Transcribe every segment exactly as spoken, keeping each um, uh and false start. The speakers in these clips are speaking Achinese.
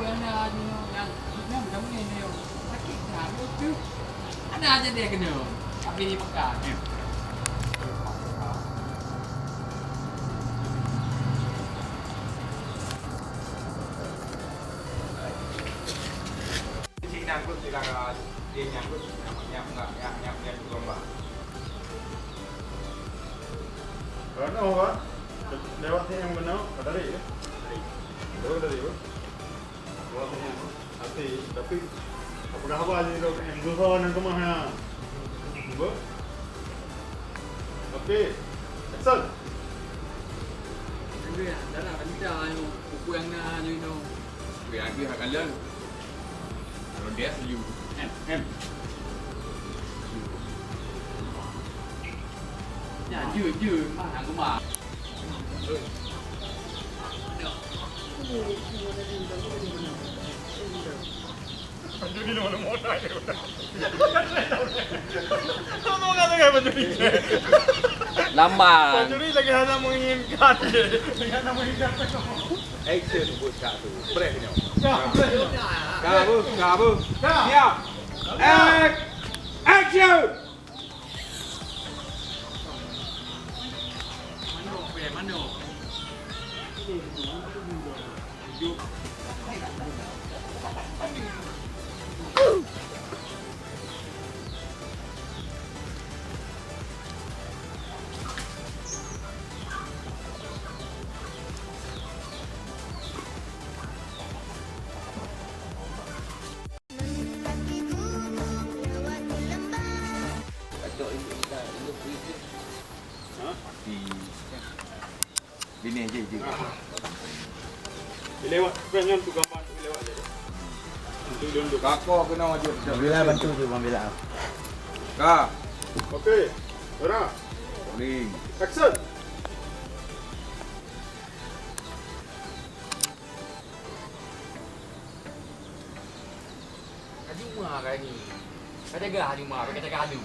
Hana jinoe nyang, nyang, nyang, nyang, nyang sakét that beutôi. Hana jadi keunoe. Tapi di Mekah. Cik nyangkut di dalam, dia nyangkut, nyangkut, nyangkut, nyangkut, nyangkut, nyangkut, nyangkut, nyangkut. Kerana apa? Lewat sini yang benar, tak tarik ya? Tarik. Tarik, tarik, bro. Tapi, tapi, apa khabar ni, Dok? Em, Zuhra nang keumah, ya? Apa? Okey. Action. Okey, dah lah, dah lah, buku yang na, you know. Okey, aku hak kalian. Kalau dia setuju. Em, em. Ya, je, je. Mah, aku mah. Lambang. Pancuri lagi hana menginginkan. Lagi hana menginginkan. Action, bos, satu. Break ni. Dah, break. Kamu, kamu. Dah. Siap. Act-, action. Di, di ni je, je. Dilewat, press nyan tu gambar tu lewat je. Untuk duduk. Kako kena wajib. Bang Bila bantu je, Bang Bila. Ka. Okey. Ora. Rolling. Action. Ka jumah ka ni. Ka jaga jumah, ka jaga halu.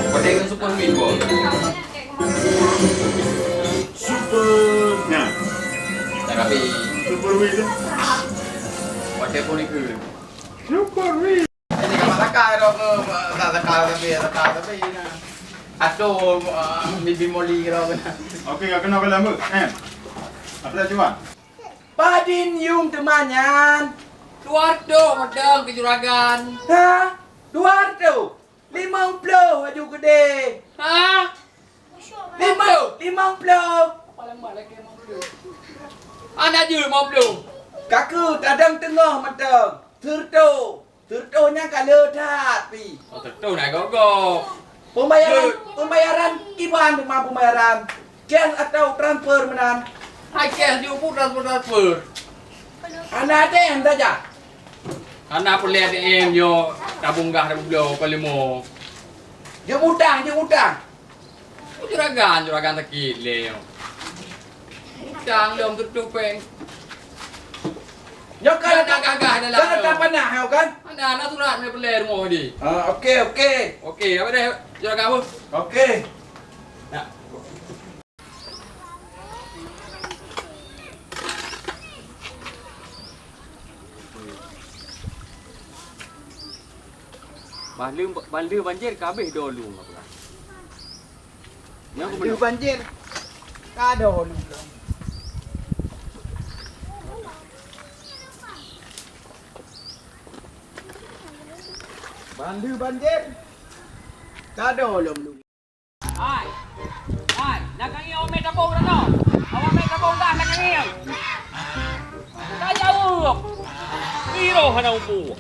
Watèe ngon Super Win, Bos. Super, nah. Tapi Super Win tu. Watèe pun ikut. Super Win. Ini kan tak zakar dah ke, tak zakar tapi, tak zakar tapi, nah. Atau, ah, bibi moli dah ke. Okey, ka keunoe kalon, Bu. Eh. Apa dah cuba? Padum yuem teuma nyan? Dua reutôh mantong keu juragan. Ha? Dua reutôh? Limong ploh laju keudeh. Ha? Limong, limong ploh. Aneuk jeuet limong ploh. Ka keuh tadong teungoh mantong. Seureutôh. Seureutôh nyan ka le that pih. Oh, seureutôh na gogo. Pembayaran, pembayaran kiban teuma pembayaran? Cash atau transfer meunan? Hai cash jeuet bu transfer, transfer. Hana A T M saja. Hana peureulèe A T M nyoe tabong gah tabong bloe, peuleumô. Jeuet utang, jeuet utang. Juragan, juragan sakét lé nyoe. Utang lom tutup péng. Nyoe kan gagah-gagah dalam nyoe. Kan ka panah nyoe kan? Ada aneuk surat meunan peureulèe rumoh di. Ah, okey, okey. Okey, apa deh juragan apa? Okey. Nah. Bah lheueh, bah lheueh banjir ka habéh do lueng ka peugah. Nyan ban lheueh banjir ka do lueng. Ban lheueh banjir ka do lom lueng. Hai, hai, na ka ngieng awak mè tabông droeneuh. Awak mè tabông dah na ka ngieng. Ka jaweueb. Piro hana umu.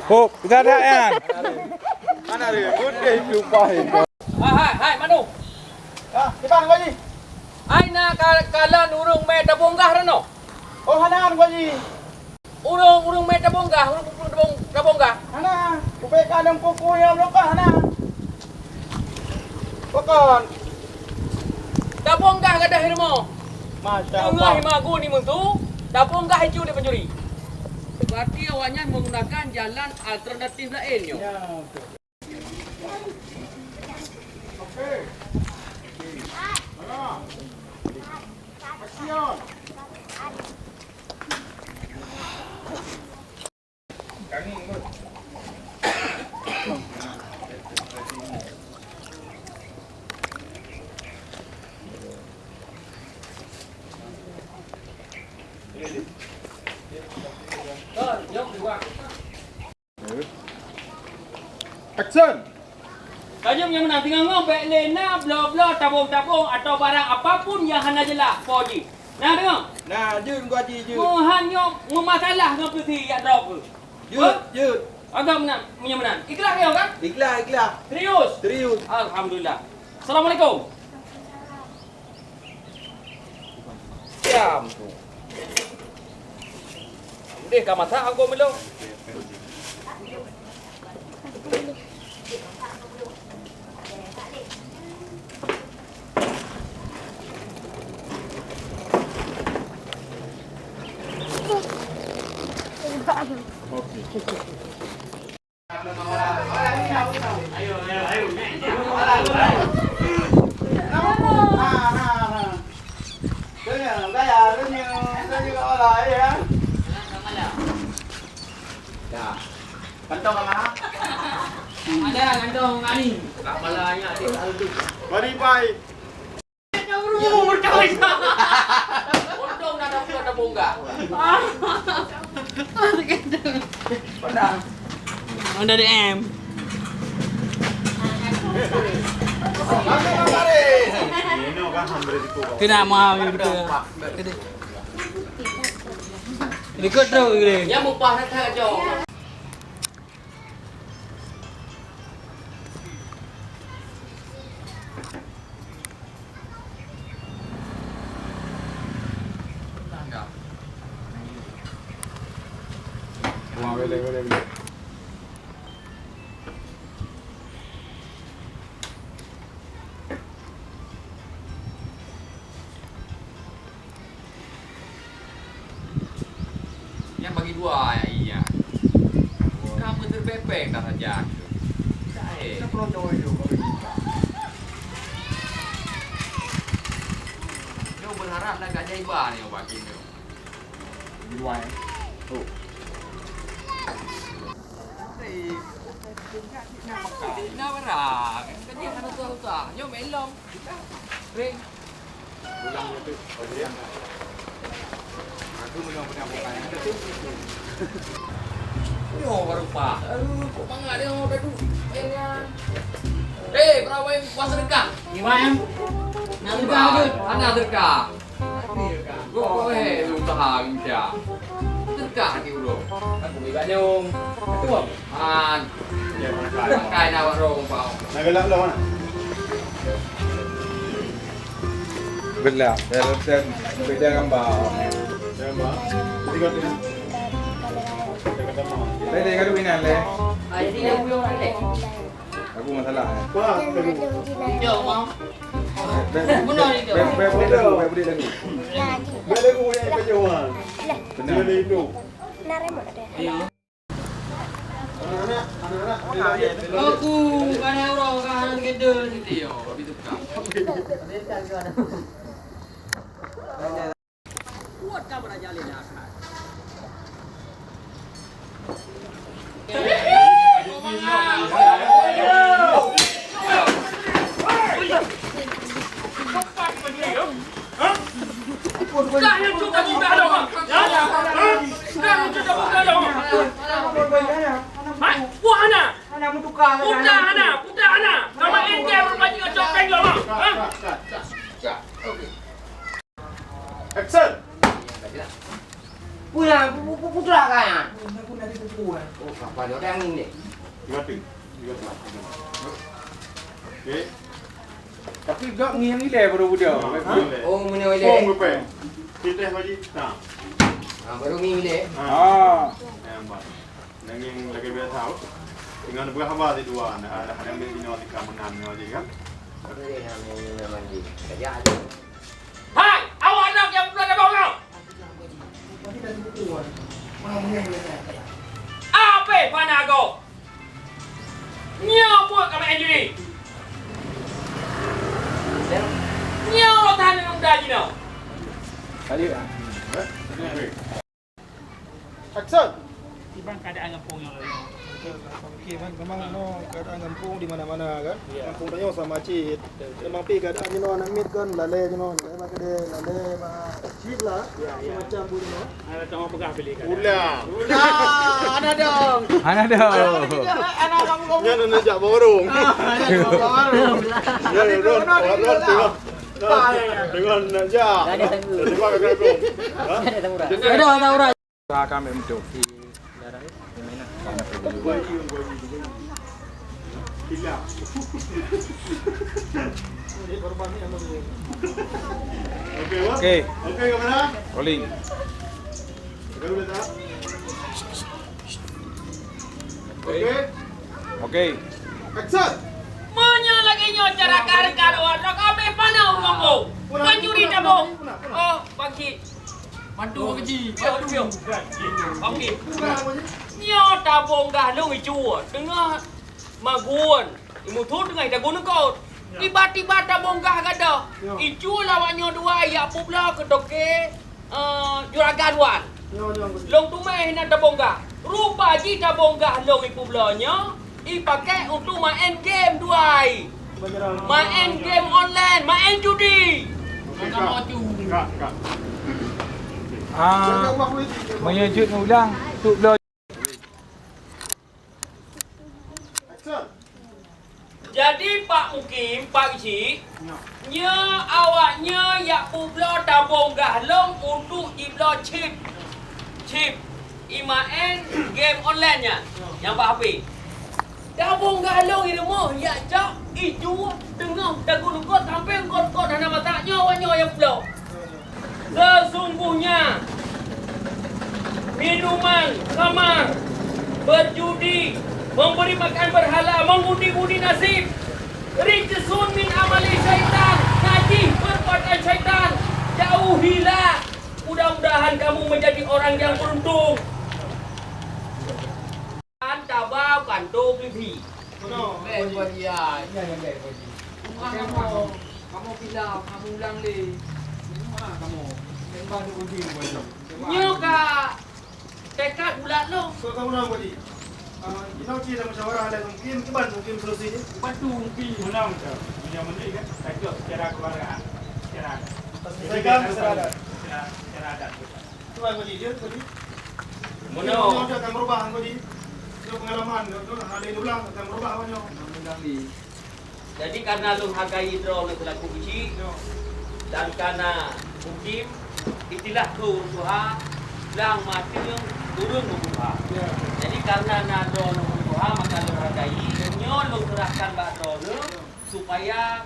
Hop, gadang nyan. Hai, hai, hai, Manu. Ah, kiban, Gua Ji. Ai na ka-, kalon ureueng mè tabong gah ranoe? Oh, hana, Gua Ji. Ureueng, ureueng mè tabong gah, ureueng tabong, tabong gah. Hana, ubé ka lôn kuku nyang meulokah hana. Pakon. Tabong gah gadôh di rumoh. Masya Allah. Teungoh magun di meuntu, tabong gah icu lé pencuri. Berarti awaknyan menggunakan jalan alternatif laén nyoe. Ya, betul. Action! Tanyoe nyang meunang teungoh-ngoh bèk lé na bloe-bloe tabong-tabong atawa barang apapun nyang hana jeulaih po jih. Na deungoe? Na, jeuet Gua Ji, jeuet. Meuhan nyoe meumasalah ngon peusi jak droe keuh. Jeuet, jeuet. Agam meunan, meunyoe meunan. Ikhlas nyoe kan? Ikhlas, ikhlas. Serius? Serius. Alhamdulillah. Assalamualaikum. Diam tu. Deh ka masak aku milo. Kantong mana? Ada kantong kami. Mari, pai. Untung dah dapat tabung gah. Honda D M. Kena mahal gitu. Ikut terus gitu. Yang mupah nak cakap jauh. Nyan bagi dua ya, iya. Kamu terpepeng tak saja. Cahil. Kita perlu jauh-jauh. Nyoe berharap nak keajaiban nyoe bagi nyoe. Di luar, eh. Oh. Hei, nak makan. Nak berak. Kerja hana susah-susah. Nyoe melom. Ring. Pulang tu. Oh, dia. Aku belum pernah buka yang ada tu. Nyoe baru pah. Aduh, kok mangat dia orang dah duduk. Eh, perawan puas sedekah. Gimana? Nak sedekah ke? Hana sedekah. Goh eh, usaha Indonesia. Sedekah di urung. Aku bagi banyong. Betul. Han. Ya, makai. Makai nak warung, bang. Nak galak lah, mana? Belah, dan, dan beda gambar. Gambar. Jadi kau tengok. Beda gambar ni, leh. Ah, jadi dah puyuh dah, leh. Aku masalah, eh. Wah, aduh. Jom, Mam. Beb, beb, beb, beb, beb, beb, beb, beb, beb. Beb lagu yang kacau, Wan. Benar. Dia ni tu. Anak-anak, anak-anak. Aku bukan orang, kan, kena gitu. Kuat ka beuraja lé nyan. Kah nyan cut tabong gah lom, ha? Kah nyan cut tabong gah lom, ha? Hai, puah hana? Puta hana, puta hana. Sama engke berbanding ngon copeng lom, ha? Action! Pulang, pu-, pu-, putra kan? Oh, kapal dia orang ni. Tiga tu. Tiga tu. Okey. Tapi gak ngieng ilèe baru budak. Ha? Oh, meunoe ilèe. Pom ke pem? Titeh baju. Ha. Ha, baru ngieng ilèe. Ha. Ah. Yang ba-, ngieng lagi biasa. Dengan berapa di dua, ada, ada yang di sini, di kampung enam ni aja kan? Apa dia yang, yang, yang mandi? Kerja aja. Hai, awak aneuk nyang peugah tabong nyoe! Ape pana gob? Nyoe buet kami N G O. Nyoe roh tahanan muda jinoe. Action. Kiban keuadaan gampông nyoe lagèe nyoe? Okey, kan, memang nyoe keuadaan gampông di mana-mana kan. Ya. Gampông tanyoe sama cit. Betul, betul. Memang pi keuadaan jinoe aneuk miet kan, lalè jinoe, lalè bak keudè, lalè bak cit lah. Ya, ya. Macam-macam buet jinoe. Ada tengok peugah pilih keuadaan. Ulah. Ulah, ada dong. Ada dong. Ada kamu, kamu. Nyan nak jak warung. Ah, nak jak warung. Ya, ya, ron, ron, ron, tengok. Tengok nak jak. Ada tangga. Tengok kat aku. Ha? Ada tangga. Ada tangga. Usaha kami untuk di daerah ini, di mana? Okey, Wan. Okey. Okey, kamera. Rolling. Okey, boleh tak? Okey. Okey. Action. Meunyoe lagèe nyoe cara ka rekan awak droe, kami pana ureueng gampông. Pencuri tabong. Oh, bangkit. Bantu Bang Haji, bantu. Okey. Nyoe tabong gah lôn icue, teungoh magun, imuthon teungoh itagun eungkôt. Tiba-tiba tabong gah gadôh. Icue lé awak nyoe dua jak peubloe keu toke, eh, Juragan Wan. Lôn teumèe hana tabong gah. Rupa jih tabong gah lôn ipeubloe nyoe, ipakèk untuk maén game duai. Maén game online, maén judi. Okey, cut. Cut, cut. Ah, meunyoe jeuet ulang, untuk bloe. Action. Jadi Pak Mukim, Pak Geuchik, nyoe awak nyoe jak peubloe tabong gah lôn untuk jibloe chip. Chip. Imaén game online nyan, nyang bak H P. Tabong gah lôn i rumoh jak cok, icue, teungoh tagun eungkôt sampoe eungkôt-eungkôt hana masak, nyoe awak nyoe nyang peubloe. Sesungguhnya minuman khamar, berjudi, memberi makan berhala, mengundi-undi nasib, rijsun min amali syaitan, najih perbuatan syaitan, jauhilah. Mudah-mudahan kamu menjadi orang yang beruntung. Kan taba kanto P P. Betul. Bèk buat dia. Iya, iya, bèk buat dia. Rumah kamu, kamu bilang, kamu ulang lé. Rumah kamu. Tembak tu kunci buat dia. Nyoe ka tekad bulat lom. Kau tahu nama tadi? Ah, kita cik dah musyawarah ada mungkin, kiban mungkin solusi ni. Bantu mungkin menang macam. Bila menteri kan, tak jawab secara keluarga, secara adat. Selesaikan secara adat. Secara, secara adat. Tuan Haji, dia Haji. Meunoe. Dia akan berubah, Haji. Dia pengalaman, dia, dia hal yang diulang akan berubah, Haji. Jadi, karena lôn hargai droeneuh selaku keuchik, dan karena mukim, istilah keu ureueng tuha, blang mantong ureueng beureuguha. Ya. Jadi, karena na droeneuh ureueng tuha, maka lôn hargai, nyoe lôn serahkan bak droeneuh, supaya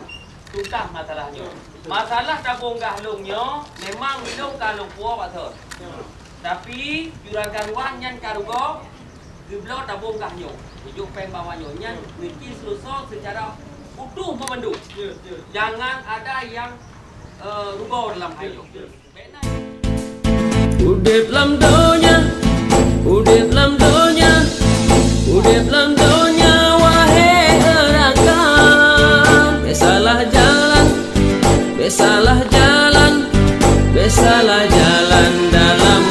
tuntas masalah nyoe. Masalah tabong gah lôn nyoe memang lôn ka lôn puwoe bak thon. Tapi Juragan Wan nyan ka rugoe geubloe tabong gah nyoe. Geujok péng bak awak nyoe. Nyan mungkin seuleusoe secara utuh meumandum. Jangan ada yang, eh, rugoe dalam hai nyoe. Udeb lam donya, udeb lam donya, udeb lam donya, wahé rakan. Bèk salah jalan, bèk salah jalan, bèk salah jalan dalam